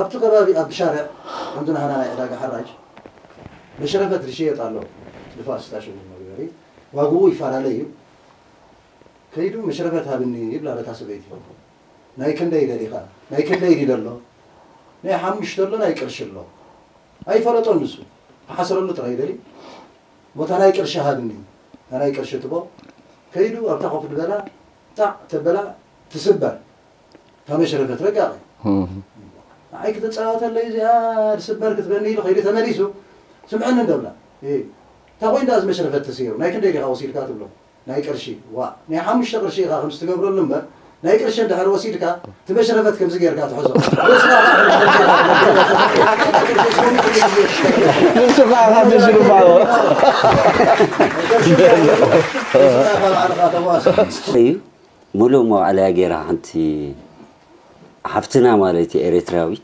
ኣብቲ ከባቢ ኣብ ሻርዕ ከምዚ ናህና ናይ ዕዳጋ ሓራጅ መሽረፈት ዝሽየጥ ኣሎ። ንፋስ ስታሽን መግበሪ ዋግኡ ይፈላለ እዩ። ከይዱ መሽረፈት ሃብኒ ይብላ ነታ ሰበይቲ። ናይ ክንደይ ደሊኻ? ናይ ክንደይ ድዩ ደሎ? ናይ ሓሙሽተ ኣሎ፣ ናይ ቅርሺ ኣሎ። ኣይፈለጦን ንሱ። ክሓስረሉ ጥራይ ይደሊ። ሞታ ናይ ቅርሺ ሃብኒ። ናይ ቅርሺ ትቦ። ከይዱ ኣብታ ኮፍ ዝበላ ጣዕ ተበላ ትስበር። እታ መሽረፈት ረጋቒ። ንዓይ ክትጻወተለይ እዚኣ ትስበር ክትበኒ ኢሉ ከይዱ ተመሊሱ። ስምዐኒ እንደብላ። እታ ኮይንዳ እዚ መሽረፈት ተሰይሩ። ናይ ክንደይ ዲኻ ወሲድካ ትብሎ? ናይ ቅርሺ። ዋ፣ ናይ ሓሙሽተ ቅርሺ ኢኻ ከምዚ ትገብረሉ እምበር፣ ናይ ቅርሺ እንድሕር ወሲድካ፣ እቲ መሽረፈት ከምዚ ጌርካ ትሕዞ። ንሱ ኸዓ ተሽርፋ። እዩ። ሙሉእ መዋዕለያ ጌራ ሓንቲ ሓፍትና ማለት እዩ ኤርትራዊት።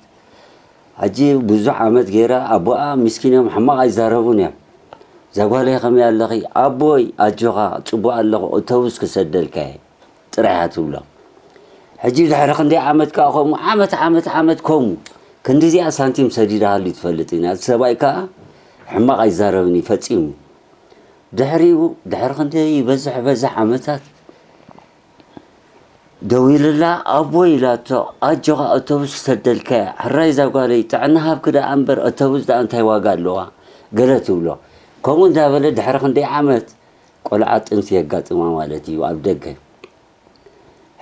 ሕጂ ብዙሕ ዓመት ጌራ ኣቦኣ ምስኪን እዮም፣ ሕማቕ ኣይዛረቡን እዮም። "እዛ ጓለይ ከመይ ኣለኺ?" "ኣቦይ ኣጆኻ ጽቡቕ ኣለኹ፣ እተውስ ክሰደልካ እየ" ጥራይ እያ ትብሎ። ሕጂ ድሕሪ ክንደይ ዓመት ከኣ ከምኡ ዓመት ዓመት ዓመት ከምኡ ክንዲዚኣ ሳንቲም ሰዲዳሃሉ ትፈልጥ ኢና። እቲ ሰብኣይ ከኣ ሕማቕ ኣይዛረብን እዩ ፈጺሙ። ድሕሪኡ ድሕሪ ክንደይ ይበዝሕ በዝሕ ዓመታት ደዊልላ፣ "ኣቦይ" ኢላቶ፣ "ኣጆኻ፣ ኣውቶቡስ ክሰደልካ እየ፣ ሕራይ እዛ ጓለይ፣ ጥዕና ሃብኪ ደኣ እምበር፣ ኣውቶቡስ ደኣ እንታይ ዋጋ ኣለዋ?" ገለ ትብሎ። ከምኡ እንዳበለ ድሕሪ ክንደይ ዓመት ቆልዓ ጥንሲ የጋጥማ ማለት እዩ ኣብ ደገ።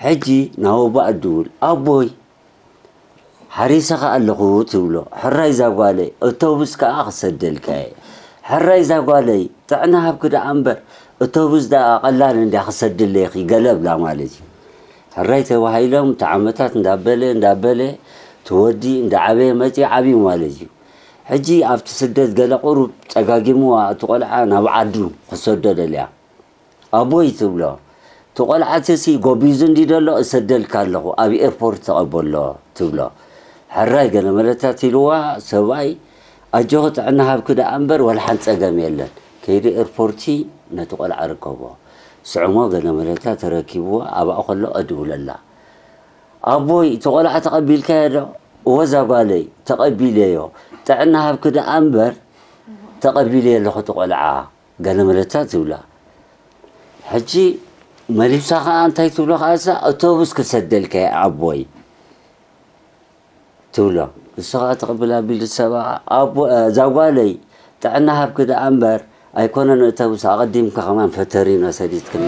ሕጂ ናብ ኣቦኣ ትድውል፣ "ኣቦይ፣ ሓሪሰኻ ኣለኹ" ትብሎ። "ሕራይ እዛ ጓለይ፣ ኣውቶቡስ ከኣ ክሰደልካ እየ። ሕራይ እዛ ጓለይ፣ ጥዕና ሃብኪ ደኣ እምበር፣ ኣውቶቡስ ደኣ ቀላል እንድያ ክሰድለይኺ" ገለ እብላ ማለት እዩ። ሕራይ ተባሂሎም፣ እቲ ዓመታት እንዳበለ፣ እንዳበለ፣ እቲ ወዲ እንዳዓበየ መጺኡ ዓብዩ ማለት እዩ። ሕጂ ኣብቲ ስደት ገለ ቁሩብ ጸጋጊምዋ፣ እቲ ቆልዓ ናብ ዓዱ ክሰዶ ደልያ። "ኣቦይ" ትብሎ፣ "እቲ ቆልዓትሲ ጎቢዙ እንዲ ደሎ እሰደልካ ኣለኹ፣ ኣብ ኤርፖርት ተቐበሎ" ትብሎ። ሕራይ ገለ መለታት ኢልዋ ሰብኣይ፣ "ኣጆኺ ጥዕና ሃብኪ ደኣ እምበር ወላ ሓንቲ ጸገም የለን። ከይዲ ኤርፖርቲ ነቲ ቆልዓ ርከቦ። ስዕሞ" ገለ መለታት ተረኪብዎ ኣብኣ ከሎ እድውለላ። "ኣቦይ፣ እቲ ቆልዓ ተቐቢልካዮ ዶ?" "እወ እዛ ጓለይ፣ ተቐቢለዮ። ጥዕና ሃብኪ ደኣ እምበር ተቐቢለዮ ኣለኹ እቲ ቆልዓ" ገለ መለታት ትብላ። ሕጂ መሊሳ ኸዓ እንታይ ትብሎ ኸዓ እሳ፣ "ኣውቶቡስ ክሰደልካ እየ ኣቦይ" ትብሎ። ንሱ ኸዓ ተቐብላ ቢሉ ሰባ፣ "ኣቦ፣ እዛ ጓለይ ጥዕና ሃብኪ ደኣ እምበር ኣይኮነን ኣውቶቡስ፣ ኣቐዲምካ ከማን ፈተሪኖ ሰዲድክኒ"